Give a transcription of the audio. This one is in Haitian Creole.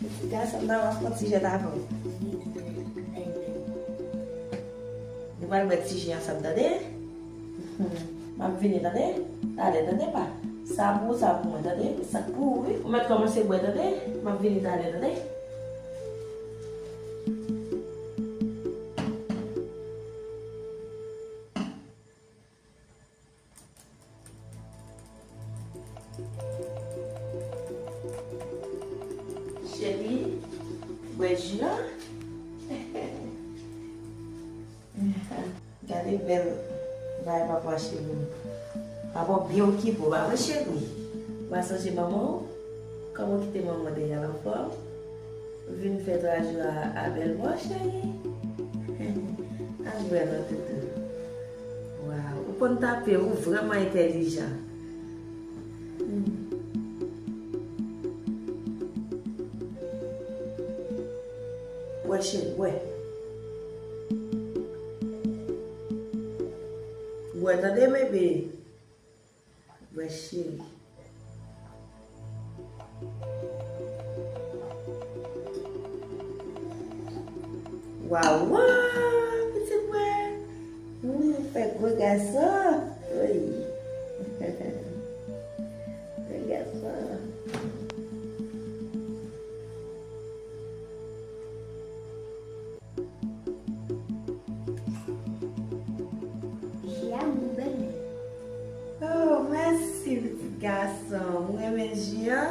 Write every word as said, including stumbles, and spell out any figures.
Pitit gason m nan, w ap pran ti jèt avè w. Nou pral bwè ti ji ansanm, tande? M ap vini, tande? Talè, tande, pa? Sa pou ou, sa pou mwen, tande? Sa pou ou, wi. Ou mèt kòmanse bwè, tande? M ap vini talè, tande? Cheri, bwè ji a. Gade bèl bagay papa cheri m. Papa w byen okipe w, pa vre cheri? Ou pa sonje manman w? Kòman w kite manman w deyò, l anfòm? Vin fè twa jou a, a bèl bò, cheri. Al bwè non, toutou. Waw, ou konn tape, ou vrèman entèlijan. Hmm. Bwè, cheri, bwè. Bwè, tande, bebe. Bwè, cheri. Waw, waw, pitit mwen. Ou fè gwo gason. Wi. Gwo gason. Ji a gou bèl. Oh, mèsi, pitit gason. Ou renmen ji a?